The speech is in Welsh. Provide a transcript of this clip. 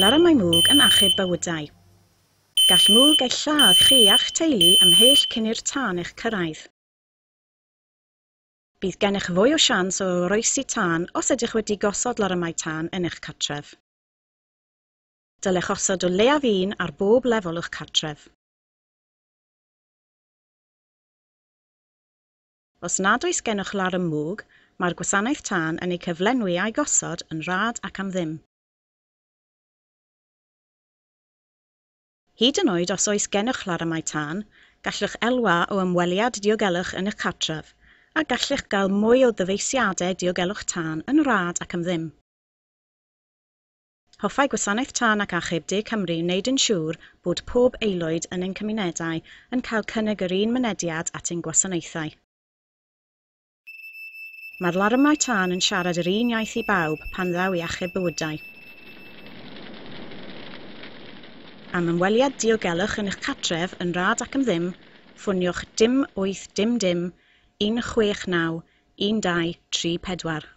larymau mwg yn achub bywydau. Gall mwg eich lladd chi a'ch teulu ymhell cyn i'r tân eich cyrraedd. Bydd gennych fwy o siawns o oroesi tân os ydych wedi gosod larymau tân yn eich cartref. Dylech osod o leiaf un ar bob lefel o'ch cartref. Os nad oes gennych larwm mwg, mae'r gwasanaeth tân yn ei cyflenwi a'i gosod yn rhad ac am ddim. Hyd yn oed os oes gennych larymau tân, gallwch elwa o ymweliad diogelwch yn eich cartref, a gallwch gael mwy o ddyfeisiadau diogelwch tân yn rhad ac am ddim. Hoffai Gwasanaeth Tân ac Achub De Cymru wneud yn siŵr bod pob aelwyd yn ein cymunedau yn cael cynnig yr un mynediad at ein gwasanaethau. Mae'r larymau tân yn siarad yr un iaith i bawb pan ddaw i achub bywydau. Am ymweliad diogelwch yn eich cartref yn rhad ac am ddim, ffoniwch 0 8 dim dim 169 1234.